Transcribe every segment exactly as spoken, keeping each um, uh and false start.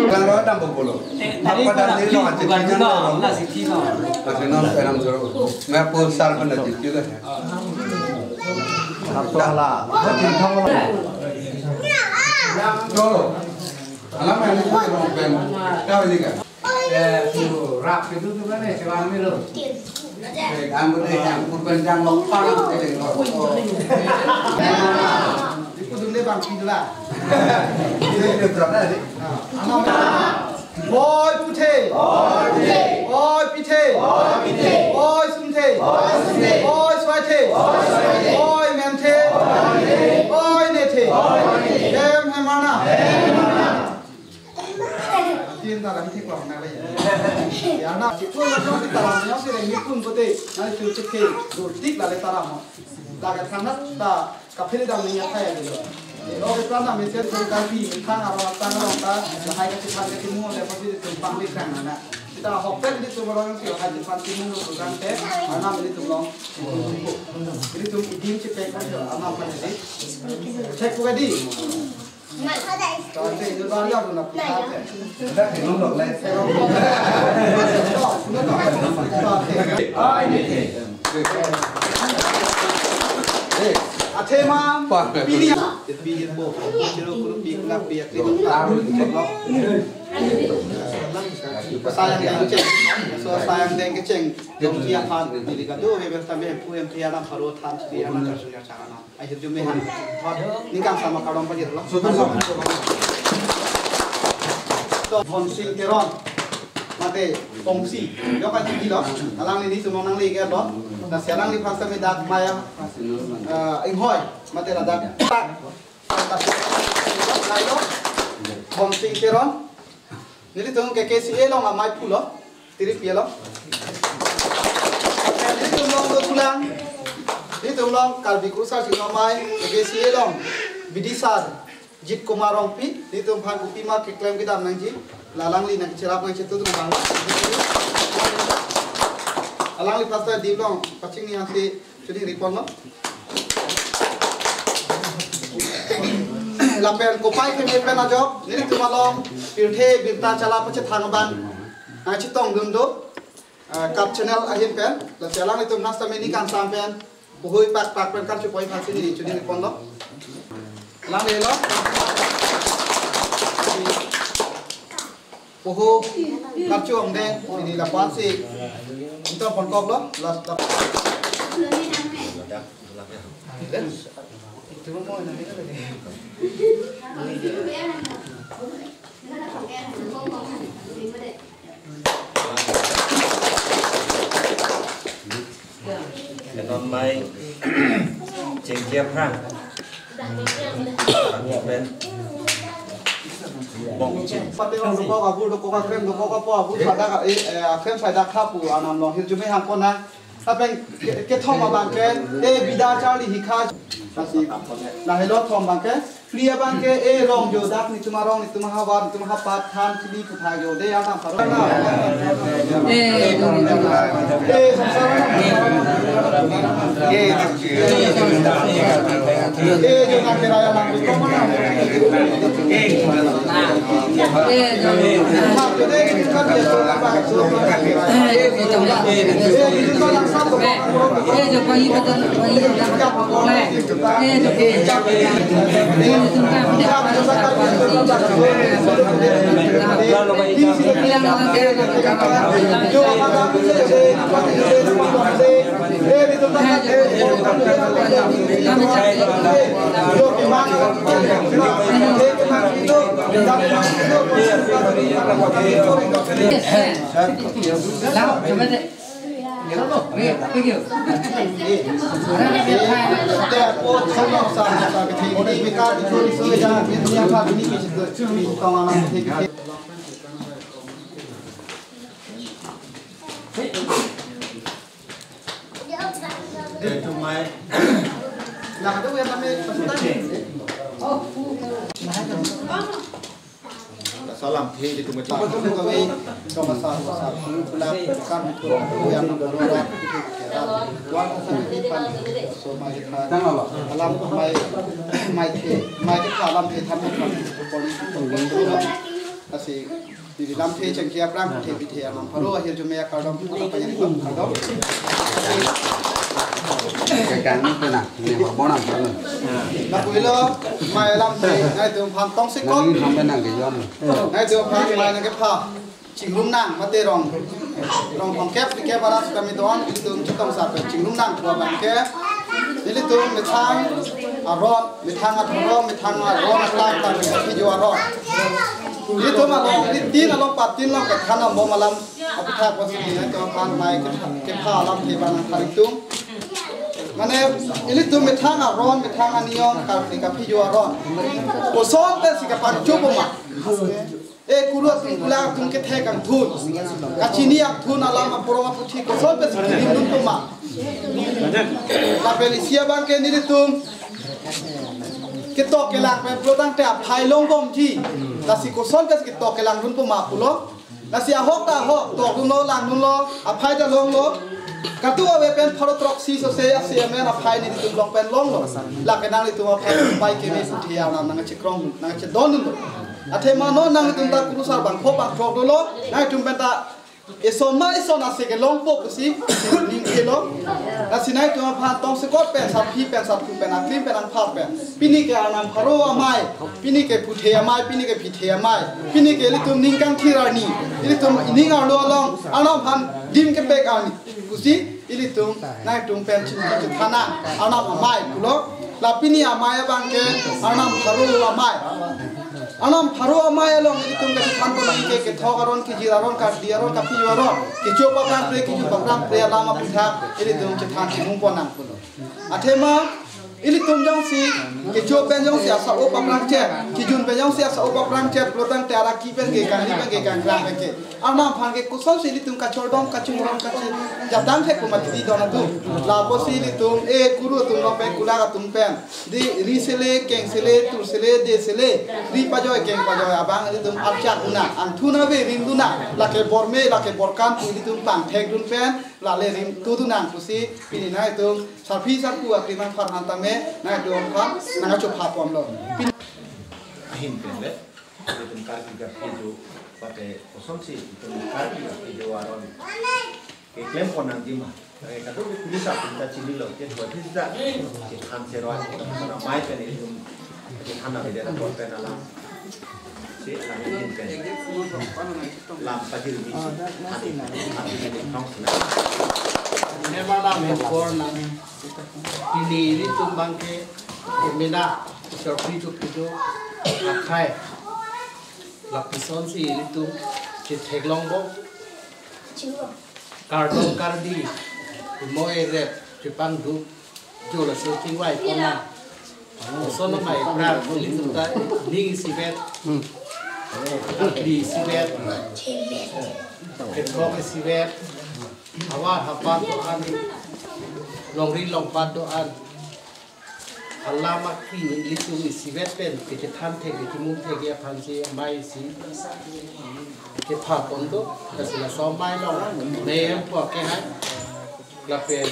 Klaro dam bokolo. Apa dam ni lo, aja bukan kita juga, lo. Lah, siti lo. Masih nom enam joro. Nggak pulsar pun ada juga. Apa lah? Apa cintang lo? Jolo. Alam ini pun rompen. Kau ini kan? Eh, tu rap itu tu kan, eh, sewa ni lo. Eh, kamu deh, yang pun kencang lo, parah, eh, lo. Itu dulu deh, Bang, itu lah. Ini, ini berapa tadi? Oi puthe. Oi puthe. Oi puthe. Oi puthe. Oi sunthe. Oi sunthe. Oi swaithe. Oi swaithe. Oi menthe. Oi menthe. Oi menthe. Hem hemana. Hem hemana. Tin taram thik long na le. Ya na, si pun lo si taram yang si reng ni pun kote. Na si cek ke. Dua tik la le taram. Laga thanak ta. Kaphere dam ni athai alo. Oke, pran dam ni sir, sir, Karbi, thang aro tang aro ta, lahai kachethan kachimu, le pasti di tumpang di kang na. Seta ahokpet di tum aro si lahai chethan chimu lo program te, mana di tum long. Di tum idim chepek kan, ama kan di. Cek buka di. Tante, itu baru aku nak. Athema, pini. Sayang deng kecheng. So, sayang deng kecheng. Dong siap han, jadi kado, bebas kami, pu yang tiada, baru than, tiada, terus ya, cara. Ahirjume han. Ni kangsam akardom pajirlo. To Bonsing Teron. Mate Pongsi. Yo kan tinggi lo. Alangli nitum nangle ke lo. Lasi alangli first time dak maya. Eh, inghoi. Mate ladak. Tak. Bonsing Teron. Nelitum K K C A along amei pulo, tiri pielo. Nelitum along dothulang, nelitum along Karbi Kurusar Sing Amei, K K C A along, Bidisar, Jit Kumar Rongpi, nelitum aphan kopima keklem kedam nangji, la alangli nangcherap nangchetu tum bang. Alangli first time dim along, pachini ansi, Chuding ripon lo. Lapen kopai keme pen ajok, nelitum along, pirthe, birta, chala, pachethang abang. Nangchetongdun do. Ah, Cup Channel ahin pen, lasi alanglitum nasta meni kangsam pen, puhui pak pak pen karchupoi aphansi neli chuding ripon lo. Lang le lo. Poho, karchu ongdeng, ini lapu-ansi. Ito pon kok lo, last lap. Enon mai chengji aphrang. Amen. Bongchin. Pati rong dokok abur dokok akrem dokok apo abur sadak, eh, eh, akrem sadak hapu anam long hirjume hangkona. Lapen ke, kethom abang ke, eh, bida charli hikha. Lasi, lahelo thom abang ke. Phli abang ke, eh, rong jo dak nitum arong nitum ahavar nitum ahapat than chili putha jo de yang tang paro. Eh, eh, eh, jo nang kira yang nang. Eh, jo. Eh, jo. Salam, hey, di tumit. So, mai ketha alam, mai, mai the, mai ketha alamthe than pon, pon, pon, pon. Lasi, di lamthe chengki aphrang, the pithe alam pharo ahirjume akardom, apa yang kardom. Kekang ni kena, ni bonam kardom. Lapu helo, mai alamthe, nangtum aphan tongsekot. Nangtum aphan mai nangkepha. Chingrum nang, mate rong. Rong thomkep, phlikep arat sitame don, itum chetong sa pen chingrum nang, pu abang ke. Nelitum methang aron, methang aron, methang aron, atang, atang, video aron. Nelitum along, nelitin along, patin along, kethan ambom alam, aphuthak apotsi nelitum aphan mai, ketha, ketha alamthe abang nangthan itum. Mane, nelitum methang aron, methang aniyom, ka, ka video aron. Kosonsi kapangcho poma. E kuru atum, kula atum kethek angthun, kachini angthun alam aporong aputhi kosonsi kirim dun poma. Lapen isi abang ke nelitum ketok kelang pen pulotangte aphai longbomji. Lasi kosonsi ketok kelang dun poma pulo. Lasi ahok ta ahok, tok dunlo, lang dunlo, aphai ta longlo. Katu ave pen pharo throksi sose asi amen aphai nelitum along pen longlo. Lake nanglitum aphai mai keme suthe alam nangchekrong, nangchedon dunlo. Athema non nangtum ta kurusar bangpho bangthrok dolo, nangtum pen ta eson ma eson ase kelongpo pusi ning kelo. Lasi nangtum aphan tongsekot pen, sarpi pen, sarpo pen, aklim pen, angpha pen. Pini ke Arnam pharo amei, pini ke puthe amei, pini ke pithe amei, pini ke ilitum ningkan thir arni, ilitum ning arlo along, Arnam aphan dim kepek arni pusi ilitum nangtum pen chingki chethan nang, Arnam amei pulo. La pini amei abang ke Arnam pharo amei. Arnam pharo amei along ilitum kachethan pon ke kethok aron, kejir aron, kardi aron, kapi aron, kecho paprang pre, kecho paprang pre alam aphuthak ilitum chethan chimung pon nang pulo. Athema ilitum jongsi kecho pen jongsi asa-o paprang chet, kejun pen jongsi asa-o paprang chet, pulotangte araki pen ke, kangni pen ke, kangkrang pen ke, Arnam aphan ke kosonsi ilitum kachordom, kachingrum, kachi jatang thek puma titi don atum. Lapusi ilitum e kuru atum along pen, kula atum pen, di ri sele, keng sele, tur sele, de sele, ri pajoi, keng pajoi abang ilitum archak dun nang, angthun ave rim dun nang, lake bor me, lake bor kan pu ilitum pangthek dun pen, lale rim tu dun nang pusi pini nangtum sarpi sarpo akrimang pharhan tame nangtum aphan nangchopha ponlo. Pini ahin pen le, itum Karbi ka video pate kosonsi itum Karbi ka video aron keklem pon nangji ma. Lake kadokave kurusar atum ta chinilo, ke dua pis da chethan cheroi, mana mai pen itum chethan avedet apot pen alam. Si alam ini pen lam pajirmi si, hadi, hadi ini tong sina. Nema lam ekor nang. Pini ilitum abang ke kemena, sarpi sarpo akhei, lapuson si ilitum chetheklong bom. Kardom kardi, imoi rep, chepangduk, jo laso chingvai pon nang. Koson amei aphrang, ilitum ta ning isivet, kardi isivet, kethok isivet, havar hapat do-an, longri longpat do-an. Alam akimi ilitum isivet pen kechethan thek, kechimung thek aphansi amei si kepha pon do, lasi laso amei along ne-em po kehai, lapen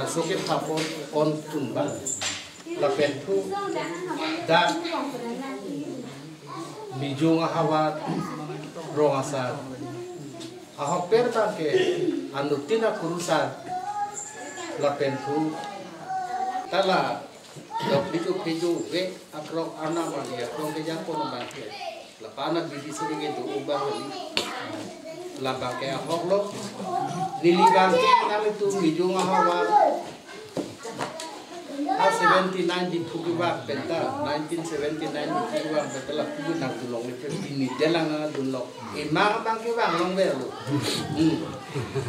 laso kepha pon, pon tun ba, lapen thu dak Mijung ahavar, rong asar, ahokpet abang ke anuttin akurusar, lapen thu ta la dok ditu pheju ve akrong Arnam ali akrong kejang pon abang ke, la pana bidi sering itu ubah lagi. Labang ke ahok lo, neli abang ke nanglitum Mijung ahavar, ah, seventy nine di phuki bak penta, nineteen seventy nine di phuki bak penta la phuki nangdunlong ni phuki ni delang nangdunlong. Imang abang ke bang long ver lo. Hmm.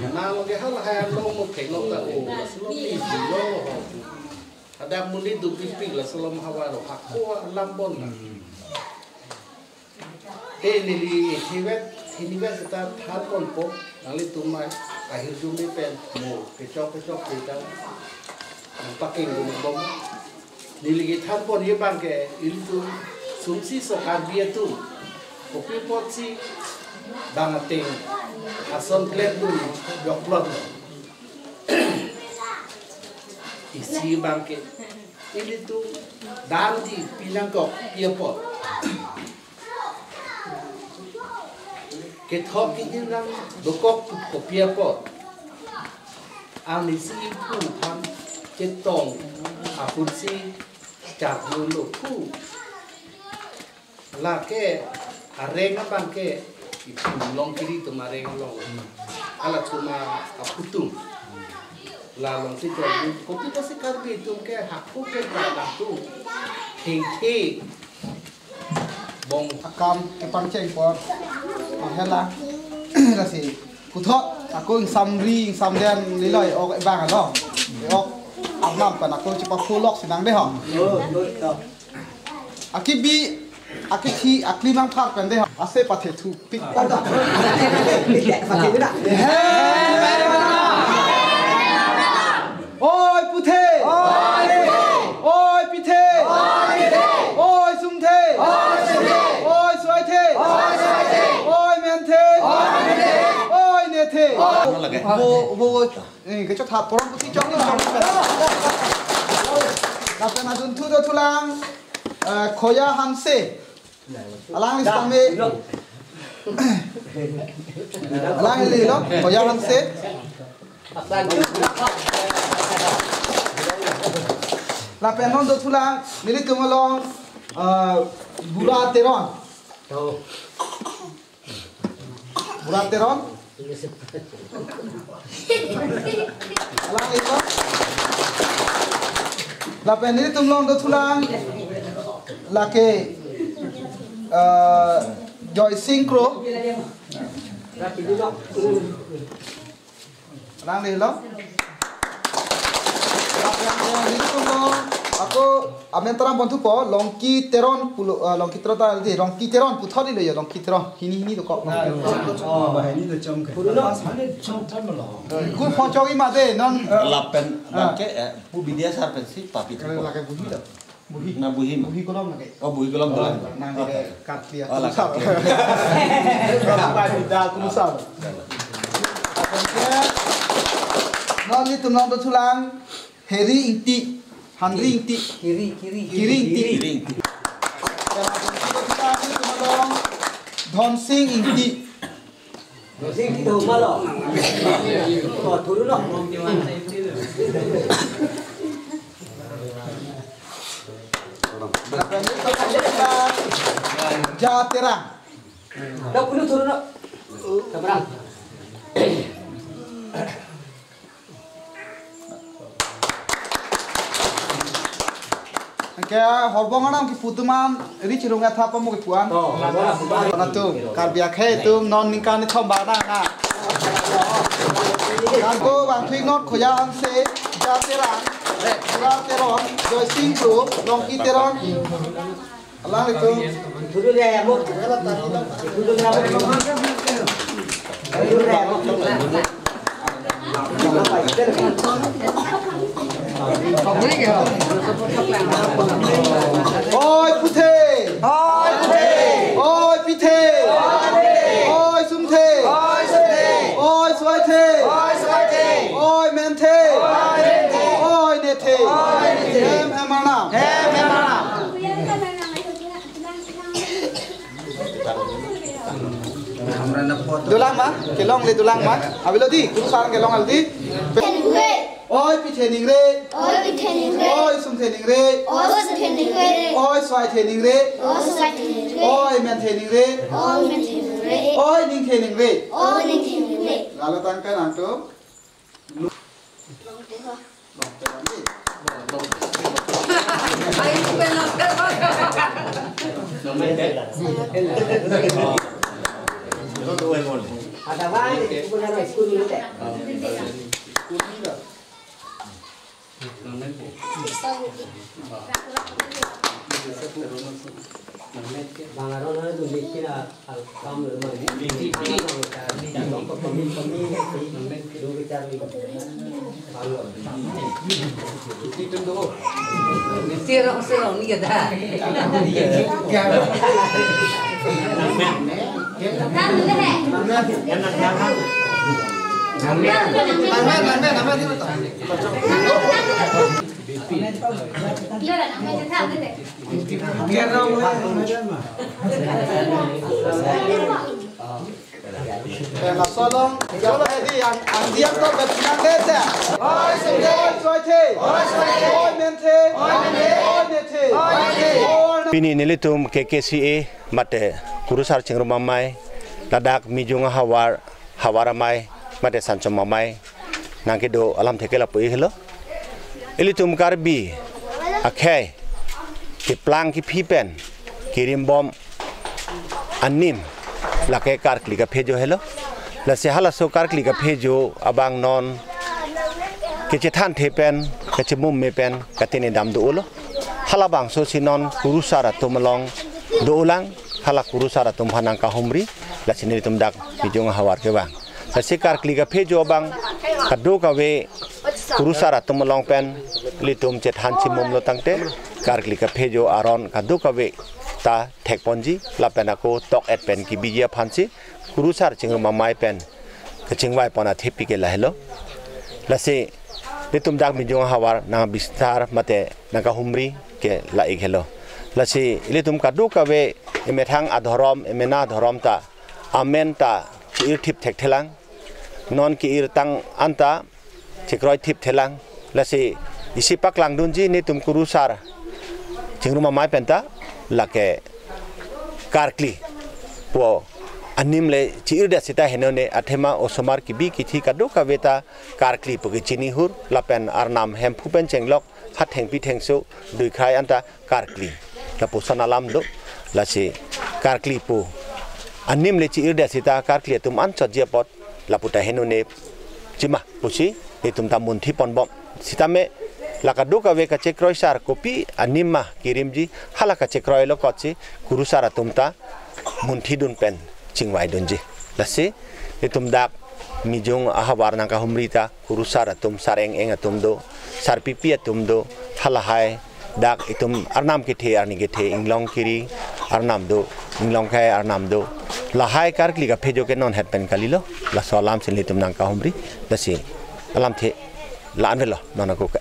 Imang long ke hal hai long mo pek long ta o, la solo ni dun long lo ho. Ada muli duk pipik la solo ma havar lo, hako alam bon la. Te neli hivet, hinivet seta than ponpo, nanglitum mai ahirjume pen mo kechok kechok seta nangpaking dun bom. Neli kethan ponji abang ke ilitum sumsi so Karbi atum kopi apotsi bang ateng ason klem dun jokplot. Isi abang ke ilitum dandi pinangkok pi apot. Kethok kejin nang dokok kopi apot. Arnisi iphu aphan chetong apotsi charjulo phu. Lake areng abang ke iphu Longkiri atum areng along. Halatum aphuthak. La alongsi charju kopi pusi Karbi atum ke hako ke pada atum. Thengthe. Bong akam kepangcheng apor. Mahela. Lasi puthot ako ingsamri ingsamden liloi ok abang alo. Ok arnam pen ako chepapholok sinang dei ho. Akibi, akithi, akli nangthar pen dei ho. Ase pathe thupik. Oi puthe! Oi pithe! Oi sumthe! Oi suaithe! Oi menthe! Oi nethe! Bo, bo, eh, kechotha porom kuti chong ni chong ni. Lapen adunthu dothulang, eh, Khoya Hanse. Alangli sitame. Alanglilo, Khoya Hanse. Lapen non dothulang, nelitum along, eh, Bura Teron. Bura Teron. Alanglilo. Lapen nelitum along dothulang lake, eh, Joysing Kro. Alanglilo. Lapen nelitum along ako amen taram ponthupo, Longki Teron pulo, eh, Longki Teron ta, di, Longki Teron puthot lilo ya, Longki Teron. Hini hini dokok. Oh, bahini do chom ke. Puro no. Hini chom chom lo. Kur phone chok ima dei non. Lapen, ah, bangke, eh, Pu Bidya sar pensi papi tu. Lake buhi do. Buhi. Na buhi ma. Buhi kolom lake. Oh, buhi kolom dolang. Nang lake kartli. Oh, lake kartli. Kartli da kumusal. Non nelitum along dothulang. Heri Ingti, Henry Ingti. Kiri, kiri. Kiri Ingti. Kiri Ingti. Dhonsing Ingti. Dhonsing Ingti do malo. Oh, turun lo. Ja Terang. Dah, turun lo. Seberang. Anke horbong anam kipu atum an, ri chirung atha pamo kipu an. Oh, horbong anam kipu an. Anatum, Karbi akhei atum non ningkan ni thom ba nang na. Kanto bang thik not Khoya Hanse, Ja Terang, Bura Teron, Joysing Kro, Longki Teron. Alanglitum. Oi puthe. Oi puthe. Oi pithe. Oi sumthe. Oi sumthe. Oi suaithe. Oi suaithe. Oi menthe. Oi menthe. Oi nethe. Oi nethe. Hem hem arnam. Hem hem arnam. Dolang ma, kelong le dolang ma. Avelo di, kurusar kelong al di. Oi pithe ningre. Oi pithe ningre. Oi sumthe ningre. Oi sumthe ningre. Oi suaithe ningre. Oi suaithe ningre. Oi menthe ningre. Oi menthe ningre. Oi ningthe ningre. Oi ningthe ningre. Lalo tangka nangtum. Bang aron hana tu bikin a, a, kam lo mah. Kami, kami, kami, dua bicara ni. Bang lo. Nanti orang serong ni kata. Amen, amen, amen. Laso along, jolo hedi, ang, ang diang to bet nang dete. Oi, sende, oi, soithe. Oi, menthe. Oi, menthe. Pini nelitum K K C A mate Kurusar Chingrum Amei, ladak Mijung ahavar, havar amei, mate Sanchom Amei nangkedo alamthe ke lapu-i helo. Ilitum Karbi akhei keplang kephi pen kerimbom anim lake karkli kaphejo helo. Lasi halaso karkli kaphejo abang non kechethanthe pen, kachimum me pen, katene dam do-olo. Halabangso si non kurusar atum along do-olang, hala kurusar atum aphan nangkahumri, lasi nelitum dak Mijung ahavar kevang. Lasi karkli kaphejo abang kadokave kurusar atum along pen ilitum chethan chimumlo tangte, karkli kaphejo aron kadokave ta thekponji, lapen ako tok-et pen kebiji aphansi Kurusar Chingrum Amei pen kachingvaipon athepi ke lahelo. Lasi ilitum dak Mijung ahavar nang bistar mate nangkahumri ke la-ik helo. Lasi ilitum kadokave emethang adhorom, emena adhorom ta amen ta ke-ir thip thekthelang. Non ke-ir tang anta chekroi thip thelang. Lasi isi paklangdunji netum Kurusar Chingrum Amei pen ta lake karkli pu anim le che-irdet seta henone, athema osomar kebi kethi kadokave ta karkli pu kechini hur, lapen Arnam Hemphu pen chenglok ha thengpi thengso duikhrai anta karkli lapuson alam do. Lasi karkli pu anim le che-irdet seta karkli atum anchotji apot lapu ta henone chima pusi netum ta munthi ponbom. Sitame la kadokave kachekroisar kopi anim ma kerimji, hala kachekroi lokotsi kurusar atum ta munthidun pen chingvaidunji. Lasi netum dak Mijung ahavar nangkahumri ta kurusar atum, sar eng eng atum do, sarpipi atum do, halahai dak itum arnam kethe, arni kethe, inglong kiri arnam do, inglong khei arnam do. Lahai karkli kaphejo ke non het pen kalilo. Laso alamsi nelitum nangkahumri. Lasi alamthe la-an avelo, non ako ke.